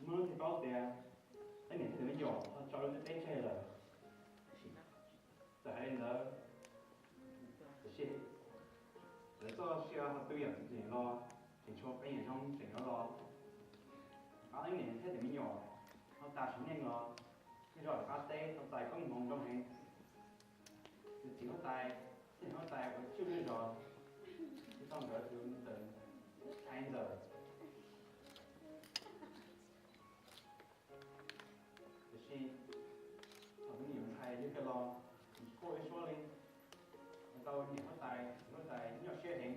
Hnub no thiaj paub tias leej niam thiab tus me nyuam ho tso lub ntiaj teb tseg lawm. Txawm hais li ntawd, tiam sis lawv txoj sia ho tu yam txom nyem los tseem tshuav qee yam zoo tseem yuav los. Ob leej niam thiab tus me nyuam ho tas sim neej los, tej zaum qab teb tau txais koob hmoov zoo heev. Tus txiv huab tais thiab niam huab tais uas tsuj zej zos, thiaj tau nkawd tus ntxawm Nthai ntxawm. Tiam sis thaum tus me nyuam Nthai yug kiag los, tsis quaj ib suab li, ua tau niam huab tais txiv huab tais nyuaj siab heev.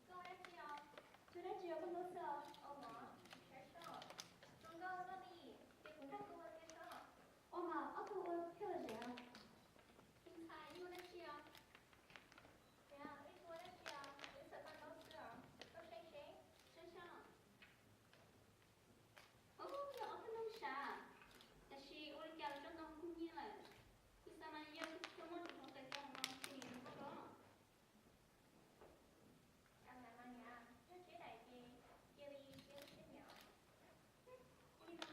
Koj dab tsi os? Koj dab tsi os, koj tuaj xwb os? Ua mov, saib soj. Zoo nkauj koj li, ces kuv nrog koj ua thiab soj. Ua mas ob tug ua thiaj lom zem. Ib ntxhais, ib ua dab tsi os? Tias ib ua dab tsi os, wb txawm tau ntaub xwb os, koj saib seb, saib soj. Ub, yog ob tug noog sav, tab sis ua li cas lawv tso ntau kub nyiab lawm. Kuv xav mas yog coj muab rau hauv tais coj no ces nws zoo nkauj los. Yog tsis daim ces cia li cia lub siab nyiam. Li no.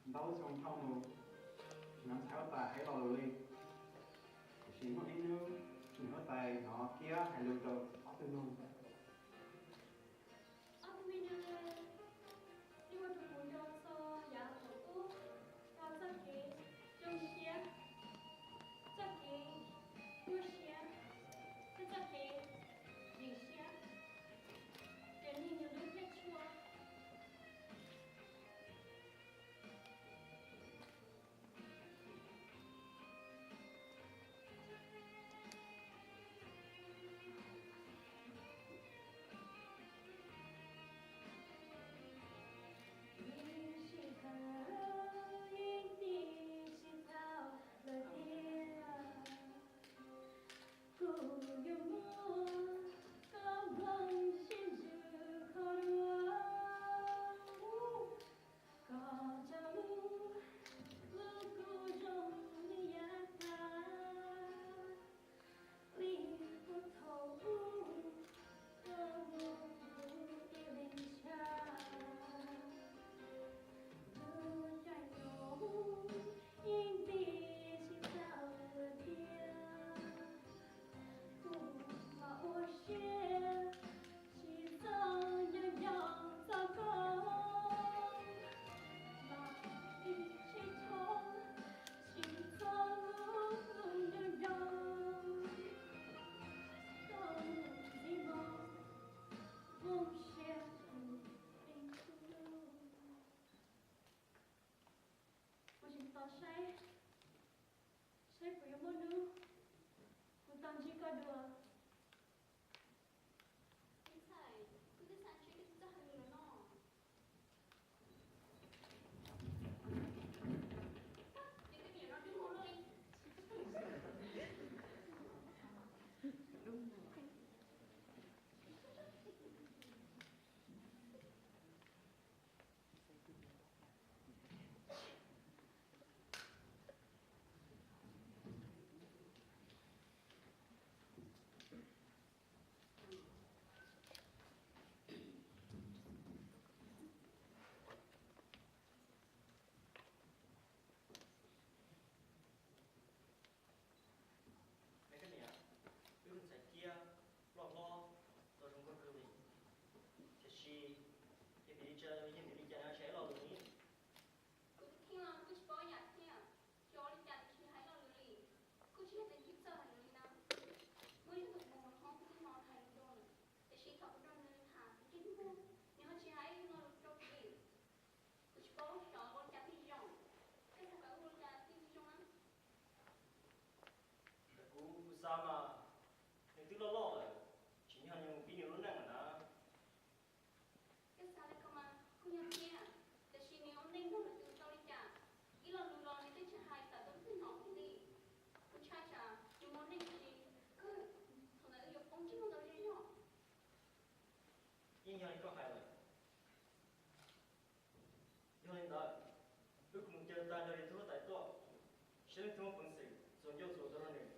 Ntau xyoo dhau mus, tsis hnov ntxhais huab tais hais lo lus li. Tiam sis muaj ib hnub, niam huab tais hnov Kiab hais lus rau ob tug noog. Ob tug me noog, nej ua rau kuv nco txog yav thaum ub, txog txoj kev zoo siab, txoj kev nyuaj siab, thiab txoj kev dim siab, ces nej nws lub thiab tshuaj. Kuv yuav muab koj mloog sib ntsws kho dua, koj tsaug lub, lub kua zoo li yav tas, li puag thaum ub koj muab kuv ib leeg tshaj. Lub caij nyoog ib ntsis tsis txawj thiab, kuv mas ua siab tsis txawj nco nco txog koj, mas ib tsis txhob tsis txawj nco nco koj mus ntxiv mog, zoo siab tus ib tug. Ua tseem tos saib, saib puas yuav muaj hnub kuv tau ntsib koj dua. Ib txhais, kuv twb xav ntsib koj tsis txawj hais lus los no. Ces koj niam no dub hau luaj li. Koj niam, wb tus ntxhais Kiab loj hlob tau zoo nkauj kawg li, tiam sis yog vim li cas, yog vim li cas nws tsis hais lo lus li? Kuv twb kheej los kuv twb tsis paub yam thiab. Thaum kuv nrog nws tham ntsej muag, nws ho tsis hais ib lo lus rau kuv li. Kuv tsis paub xyov ua li cas thiaj zoo. Koj puas kam ua li cas thiaj zoo na? Kuv xav mas nws twb loj loj lawm, tsim nyog nws mus pib nws lub neej lawm na. Koj xav li ko mas kuj yog thiab, tiam sis nws ua neej nrog lwm tus tau li cas, ib lo lus los nws twb tsis hais tawm tuaj twg no thiab li. Kuv ntshai tsam nws mus neej tsis kawg, thaum ntawd wb yuav poob ntsej muag ntau zog. Yeej yog li koj hais lawm. Yog li ntawd, wb kuj mus caw tag nrho yus tus huab tais tuaj, saib leej twg muaj peev xwm txuas ncauj txuas ntuag rau nws.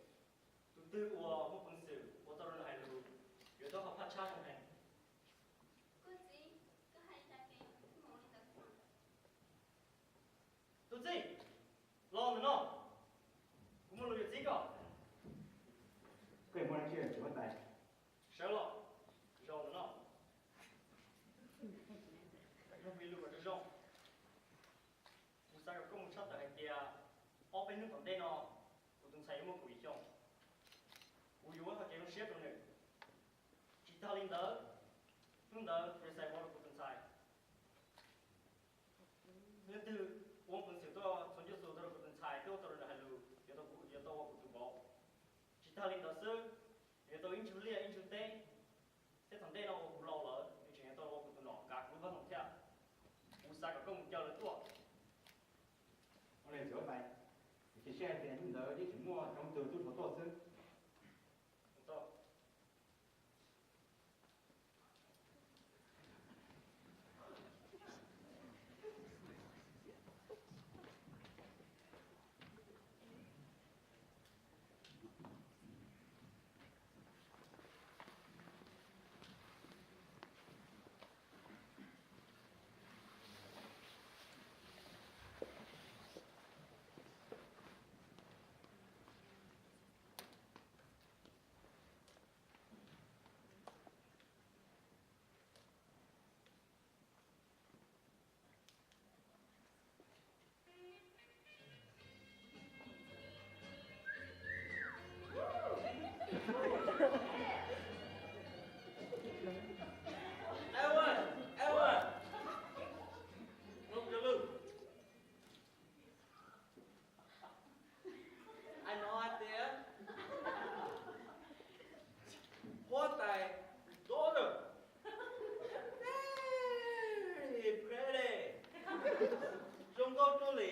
Tus twg uas muaj peev xwm ua tau rau nws hais lus, yuav tau qhov phaj tshab zoo heev. Koj txiv, koj hais li cas ces kuv mus li ntawd xwb. Tus txib, los ntawm no, kuv muaj lus yuav txib koj. Koj muaj dab tsi, tus huab tais? Sawv los, zaum ntawm no. Mloog kuv lus kom zoo zoo. Kuv xav kom koj mus tshaj tawm hais tias ob peb hnub tom ntej no kuv tus ntxhais yuav muaj kaum yim xyoo. Kuv yuav ua txoj kev zoo siab rau nws. Tsis tag li ntawd, hnub ntawd kuv yuav xaiv vauv rau kuv tus ntxhais. Leej twg ua peev xwm tuaj txuas ncauj txuas ntuag rau kuv tus ntxhais thiab ua tau rau nws hais lus, yuav tau, yuav tau ua kuv tus vauv. Tsis tag li ntawd xwb, yuav tau ib ntsug liaj ib ntsug teb, thiab thaum ntej no uas kuv laus lawm nws tseem yuav tau ua kuv tus nom kav kuv lub vaj loog thiab. Kuv xav kom koj mus caw lawv tuaj. Ua li txiv huab tais, cia siab hais tias hnub ntawd yeej tseem muaj coob tug tub rhuav tuaj xwb. Ewan, Ewan, mloog kuv lus. Ai no hais tias huab tais daughter, very pretty, zoo nkauj tuaj li,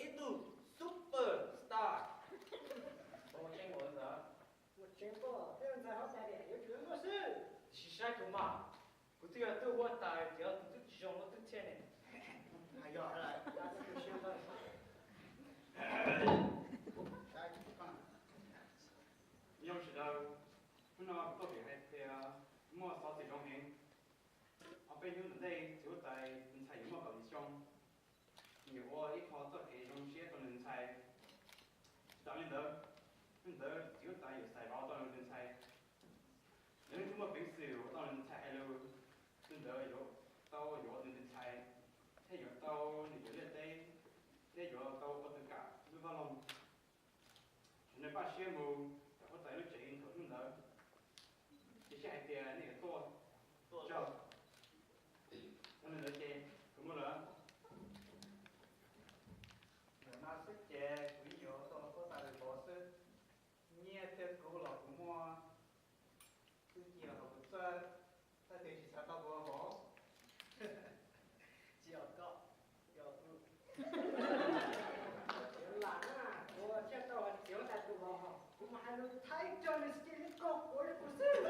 ib tug super star. Ua tseeb ua ntxhais, ua tseeb koj thiab ntxhais huab tais tias yuav tsum muaj xwb. Sim saib kuv mas, kuv twb yog tug huab tais tias tus twb tsis zoo ua tug thiab ne. Hais yog hais lawm. Nyob sawv daws, hnub no kuv tuaj vim hais tias muaj xov xwm zoo heev. Ob peb hnub tom ntej txiv huab tais tus ntxhais yuav muaj kaum yim xyoo. Nws yuav ua ib qho txoj kev zoo siab rau nws ntxhais. Tsis tas li ntawd, hnub ntawd txiv huab tais yuav xaiv vauv tau nws tus ntxhais. Yog leej twg muaj peev xwm ua tau nws tus ntxhais hais lus, tus ntawd yuav tau yuav nws tus ntxhais, thiab yuav tau nws cov liaj teb, thiab yuav tau ua tus kam lub vaj loog. Sawv daws npaj siab mus tom huab tais lub tsev thaum hnub ntawd. Cia siab hais tias nej yuav tuaj tsaug. Ua li ntawd ces kuv mus lawm. Ntawm no xwb ces kuv yeej yuav tau huab tais lwm vauv xwb. Nyiaj thiab kub los kuv muaj, twb cia los kuv txawj, txawj tias tsis xav tau kuv vauv. Tsis yog koj, yog kuv. Lam na, kuv thiaj tau txiv huab tais tus vauv, kuv mam hais lus Thaib rau nws tsis li koj ua li kuv xwb.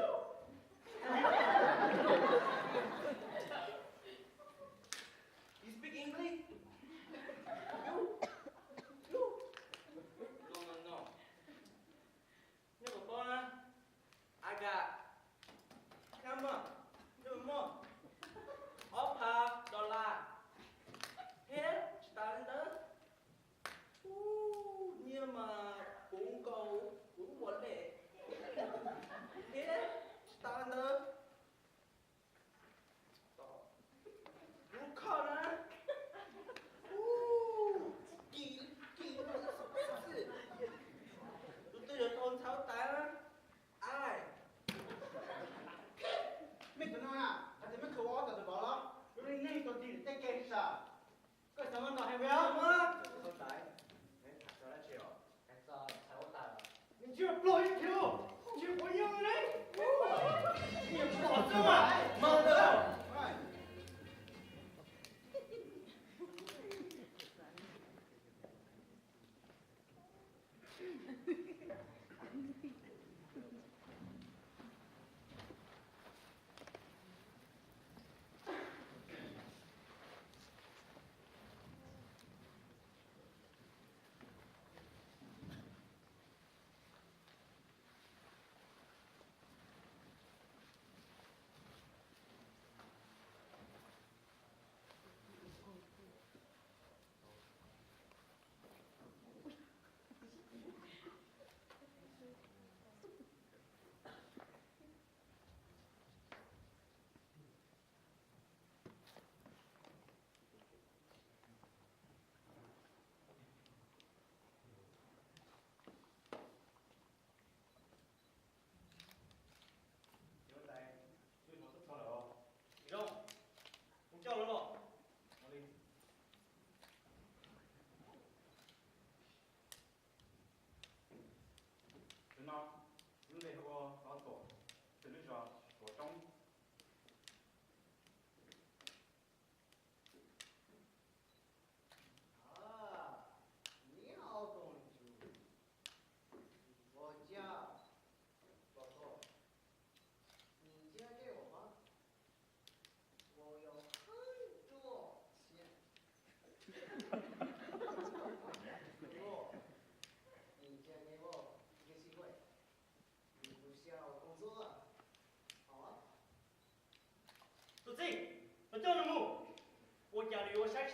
You speak English? No, no, no. Nyob puas paub na, I got how much? Nyob puas muaj ob phav dollar. Thiab tsis tas li ntawd, ub, nyiaj mas puv nkaus kuv lub wallet. Thiab tsis tas li ntawd,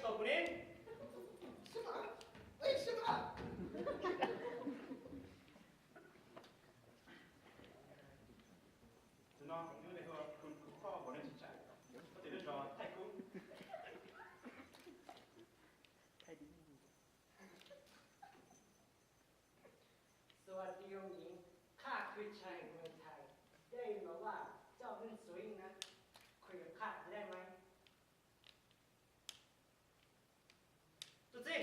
Tau kuv ne. Sim a, sim a. Tus no nws li hu Khub Khoj Npauj Neeg Tsis Tsam, koj tus lub zos Thaij Kub. Xua ti yog mi qhaj khwv tshais mus thais dej los vaj coj hwj xuv na, khwv qhaj dej mas. Tus txiv,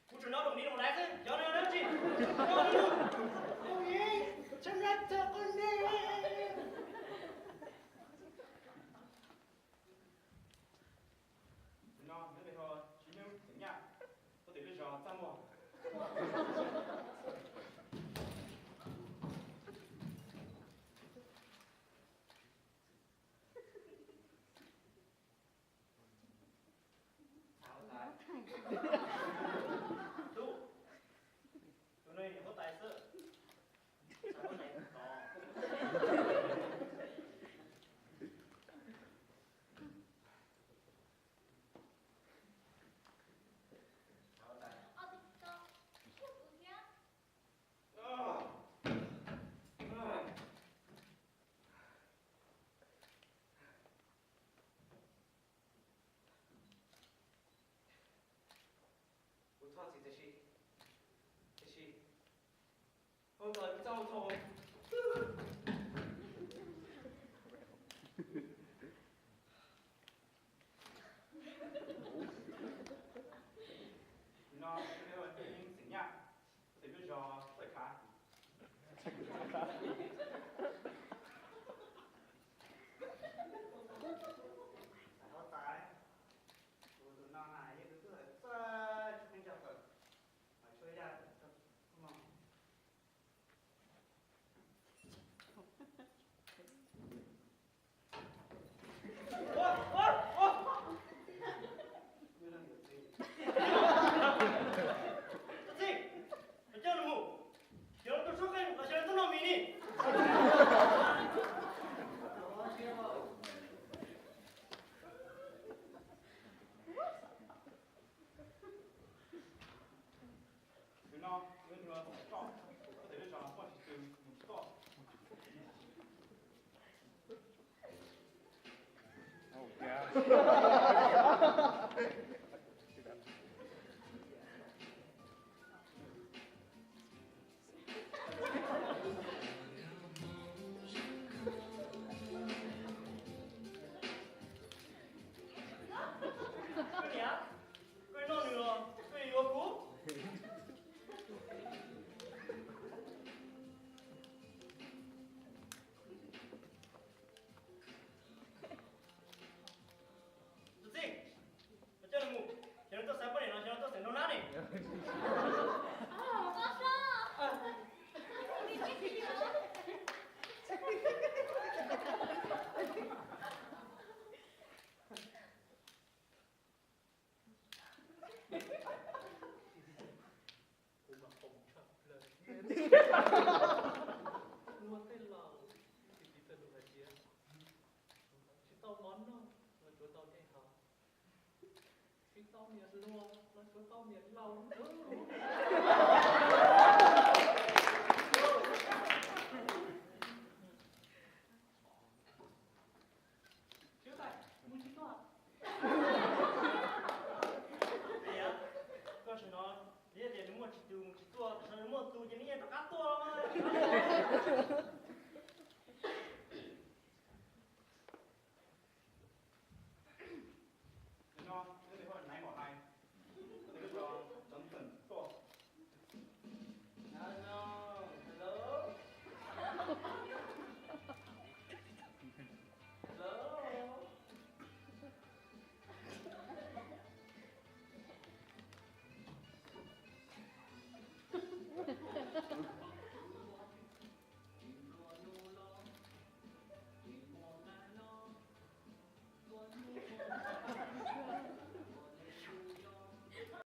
kuv tseem nyob rau ni rau laiv xwb, yog nws dab tsi? Yog nws, tshaj nab txog qhov ntej. Tus no nyob li ho Tsis Nyuj Xeem Nyaj, koj tus lub zos Txaj Muag. Tub, tus no yog huab tais xwb. Txhais huab tais tod. Txhais huab tais. Kuv thov txim tiam sis, tiam sis, ua ntawd kuv txaj ua txhaum. No, Tsis Nyuj Xeem Nyaj, koj tus lub zos Txawj Khav. Txhais huab tais, tus no na yog tus tub hawm txawj tshaj qeej tshaj kawm, mas tshuab yaj tau mus. Tus txiv, coj nws mus, coj nws tus tshuab qeej los coj nws tuaj noj mis ni. Tus no, tus no txhais roj, koj tus lub zos Poj Tsis Tw, mus tsis toj. Koj noj nws los koj yuav kuv. Tus txiv, coj nws mus, xyov nws tuaj xav poj niam los xyov nws tuaj xeem nraug nab ne. Kuv mas qoos tshaj plaws. Muaj tej laus, ib txwm piv txoj lus hais tias tsis tau mov noj los tsuav tau dej haus, tsis tau niam hluas los tsuav tau niam laus ntag.